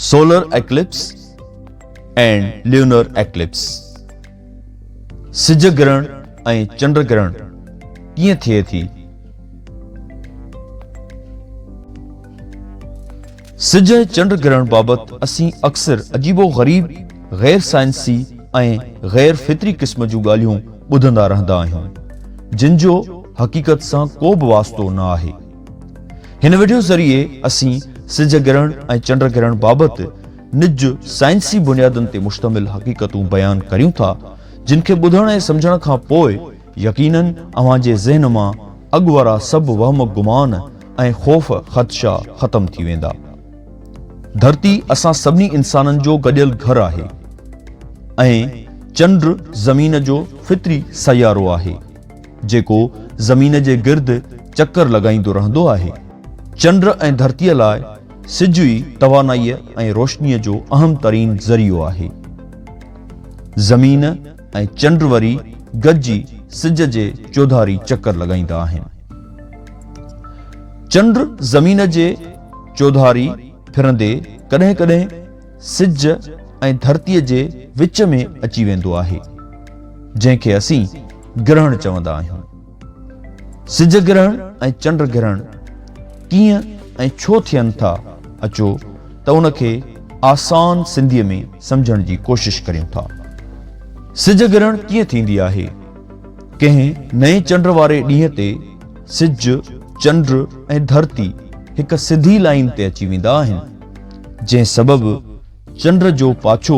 Solar eclipse and lunar eclipse, سج گرهڻ ۽ چنڊ گرهڻ ڪيئن ٿئي ٿي؟ سج ۽ چنڊ گرهڻ بابت اسين اڪثر عجيب و غريب، غير سائنسي ۽ غير فطري قسم جون ڳالهيون ٻڌندا رهندا آهيون، جن جو حقيقت سان ڪو به واسطو نه آهي. هن وڊيو ذريعي اسين سج گرهڻ ۽ چنڊ گرهڻ بابت نج سائنسي بنيادن تي مشتمل حقيقتون بيان ڪريون ٿا، جن کي ٻڌڻ ۽ سمجهڻ کان پوء يقينن اوهان جي ذهن مان اڳ وارا سڀ وهم گمان ۽ خوف خدشا ختم ٿي ويندا. ڌرتي اسان سڀني انسانن جو گڏيل گهر آهي ۽ چنڊ زمين جو فطري سيارو آهي. جيڪو زمين جي گرد چڪر لڳائيندو رهندو آهي. چنڊ ۽ ڌرتيء لاء سج ئي توانائيء ۽ روشنيء جو اهم ترين ذريعو آهي. زمين ۽ چنڊ وري گڏجي سج جي چوڌاري چڪر لڳائيندا آهن. چنڊ زمين جي چوڌاري ڦرندي ڪڏهن ڪڏهن سج ۽ ڌرتيء جي وچ ۾ اچي ويندو آهي، جنهن کي اسين گرهڻ چوندا آهيون. سج گرهڻ ۽ چنڊ گرهڻ ڪيئن ۽ ڇو ٿين ٿا، اچو ته ان کي آسان سنڌيء ۾ سمجهڻ جي ڪوشش ڪريون ٿا. سج گرهڻ ڪيئن ٿيندي آهي؟ ڪنهن نئين چنڊ واري ڏينهن تي سج، چنڊ ۽ ڌرتي هڪ سڌي لائين تي اچي ويندا آهن. جنهن سبب چنڊ جو پاڇو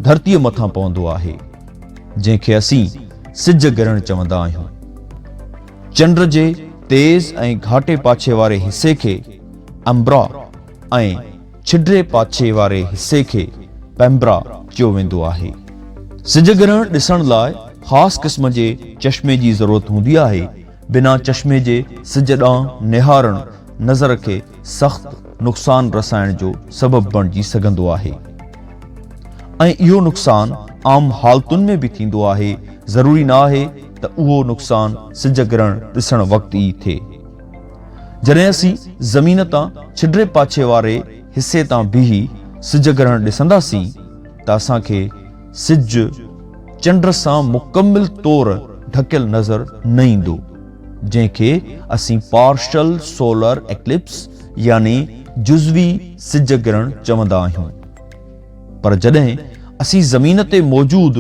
ڌرتيء مٿان پوندو آهي، جنهن کي اسين سج گرهڻ چوندا آهيون. چنڊ جي تيز ۽ گهاٽي پاڇي واري حصي کي امبرا ۽ ڇڊري پاڇي واري حصي کي پيمبرا چيو ويندو آهي. سج گرهڻ ڏسڻ لاء خاص قسم جي چشمي جي ضرورت هوندي آهي، بنا چشمي جي سج ڏانهن نهارڻ نظر کي سخت نقصان رسائڻ جو سبب بڻجي سگهندو آهي ۽ اهو نقصان عام حالتن ۾ به ٿيندو آهي، ضروري نه آهي ته اهو نقصان سج گرهڻ ڏسڻ وقت ئي ٿئي. جڏهن اسين زمين تان ڇڊري پاڇي واري حصي تان بيهي سج گرهڻ ڏسنداسين ته اسان کي سج چنڊ سان مڪمل طور ڍڪيل نظر نه ايندو. جنهن کي اسين پارشل سولر ايڪلپس يعني جزوي سج گرهڻ چوندا آهيون. پر جڏهن اسين زمين تي موجود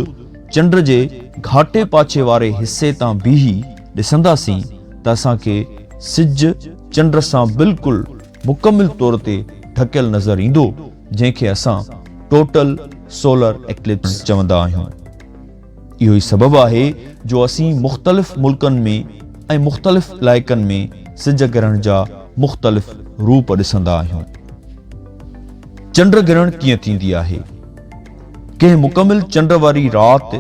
چنڊ جي گهاٽي پاڇي واري حصي تان بيهي ڏسنداسين ته اسان کي سج چنڊ سان بلڪل مڪمل طور تي ڍڪيل نظر ايندو جنهن کي اسان ٽوٽل سولر ايڪلپس چوندا آهيون. اهو ئي سبب آهي جو اسين مختلف ملڪن ۾ ۽ مختلف علائقن ۾ سج گرهڻ جا مختلف روپ ڏسندا آهيون. چنڊ گرهڻ ڪيئن ٿيندي آهي؟ ڪنهن مڪمل چنڊ واري رات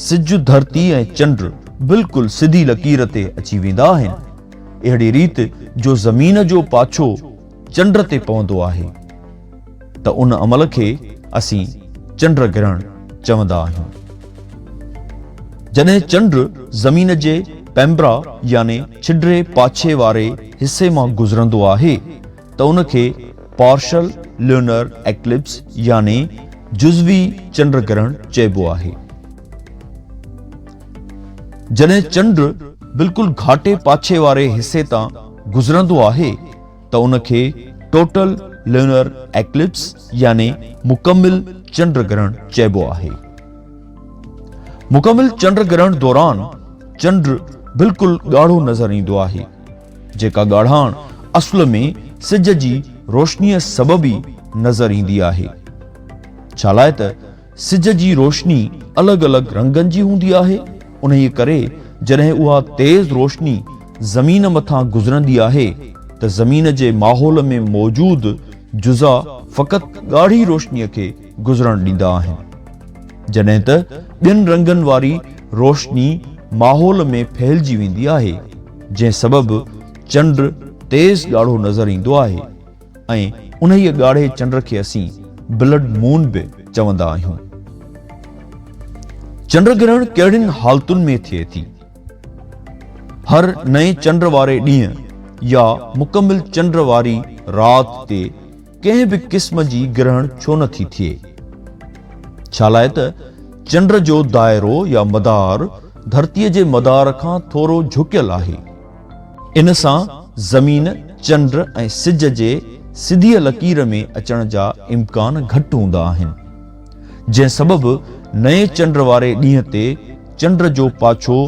سج، ڌرتي ۽ چنڊ بلڪل سڌي لڪير تي اچي ويندا آهن. اهڙي ريت جو زمين جو پاڇو چنڊ تي پوندو آهي ته ان عمل کي اسين چنڊ گرهڻ چوندا آهيون. جڏهن چنڊ زمين جي پيمبرا يعني ڇڊري پاڇي واري حصي مان گذرندو آهي ته ان کي پارشل ليونر ايڪلپس يعني جزوي چنڊ گرهڻ چئبو آهي. جڏهن چنڊ بلڪل گهاٽي پاڇي واري حصي تان گذرندو آهي ته ان کي ٽوٽل ليونر ايڪلپس يعني مڪمل چنڊ گرهڻ چئبو آهي. مڪمل چنڊ گرهڻ دوران چنڊ بلڪل ڳاڙهو نظر ايندو آهي، جيڪا ڳاڙهاڻ اصل ۾ سج جي روشنيء سبب ئي نظر ايندي آهي. ڇالاء ته سج جي روشني الڳ الڳ رنگن جي هوندي آهي، انهيء ڪري جڏهن اها تيز روشني زمين مٿان گذرندي آهي ته زمين جي ماحول ۾ موجود جزا فقط ڳاڙهي روشنيء کي گذرڻ ڏيندا آهن، جڏهن ته ٻين رنگن واري روشني ماحول ۾ ڦهلجي ويندي آهي، جنهن سبب چنڊ تيز ڳاڙهو نظر ايندو آهي. ۽ انهيء ڳاڙهي چنڊ کي اسين بلڊ مون به چوندا آهيون. چنڊ گرهڻ ڪهڙين حالتن ۾ ٿئي ٿي؟ هر نئين چنڊ واري ڏينهن يا مڪمل چنڊ واري رات تي ڪنهن به قسم جي گرهڻ ڇو نه ٿي ٿئي. ڇالاء ته چنڊ جو دائرو يا مدار ڌرتيء جي مدار کان ٿورو جهڪيل آهي. ان سان زمين، چنڊ ۽ سج جي سڌيء لڪير ۾ اچڻ جا امڪان گهٽ هوندا آهن. جنهن سبب نئين چنڊ واري ڏينهن تي چنڊ جو پاڇو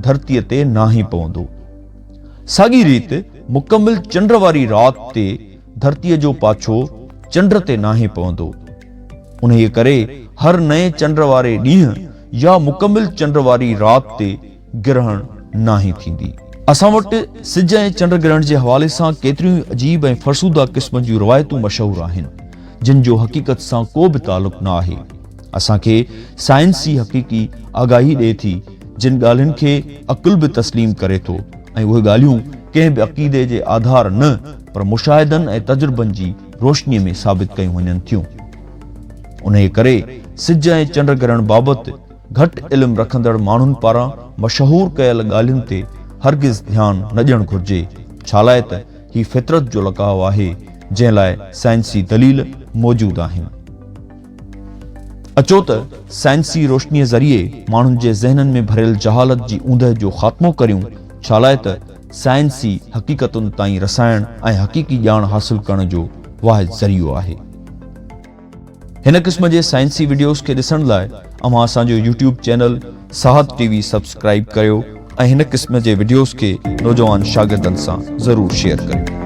ڌرتيء تي ناهي پوندو. ساڳي ريت مڪمل چنڊ واري رات تي ڌرتيء جو پاڇو چنڊ تي ناهي پوندو. انهيء ڪري هر نئين چنڊ واري ڏينهن يا مڪمل چنڊ واري رات تي گرهڻ ناهي ٿيندي. اسان وٽ سج ۽ چنڊ گرهڻ جي حوالي سان ڪيتريون ئي عجيب ۽ فرسوده قسم جون روايتون مشهور آهن، جن جو حقيقت سان ڪو به تعلق نه آهي. اسان کي سائنس ئي حقيقي آگاهي ڏئي ٿي، جن ڳالهين کي عقل به تسليم ڪري ٿو ۽ اهي ڳالهيون ڪنهن به عقيدي جي آڌار نه پر مشاهدن ۽ تجربن جي روشنيء ۾ ثابت ڪيون وڃن ٿيون. انهيء ڪري سج ۽ چنڊ گرهڻ بابت گهٽ علم رکندڙ ماڻهن پاران مشهور ڪيل ڳالهين تي هرگز ڌيان نه ڏيڻ گهرجي، ڇالاء ته هي فطرت جو لقاء آهي، جنهن لاء سائنسي دليل موجود آهن. اچو ته سائنسي روشنيء ذريعي ماڻهن جي ذهنن ۾ ڀريل جهالت جي اوندهه جو خاتمو ڪريون، ڇالاء ته سائنس ئي حقيقتن تائين رسائڻ ۽ حقيقي ڄاڻ حاصل ڪرڻ جو واحد ذريعو آهي. هن قسم جي سائنسي وڊيوز کي ڏسڻ لاء اوهان اسان جو YouTube channel Sahat T V subscribe ڪريو ۽ هن قسم جي وڊيوز کي نوجوان شاگردن سان ضرور شيئر ڪريو.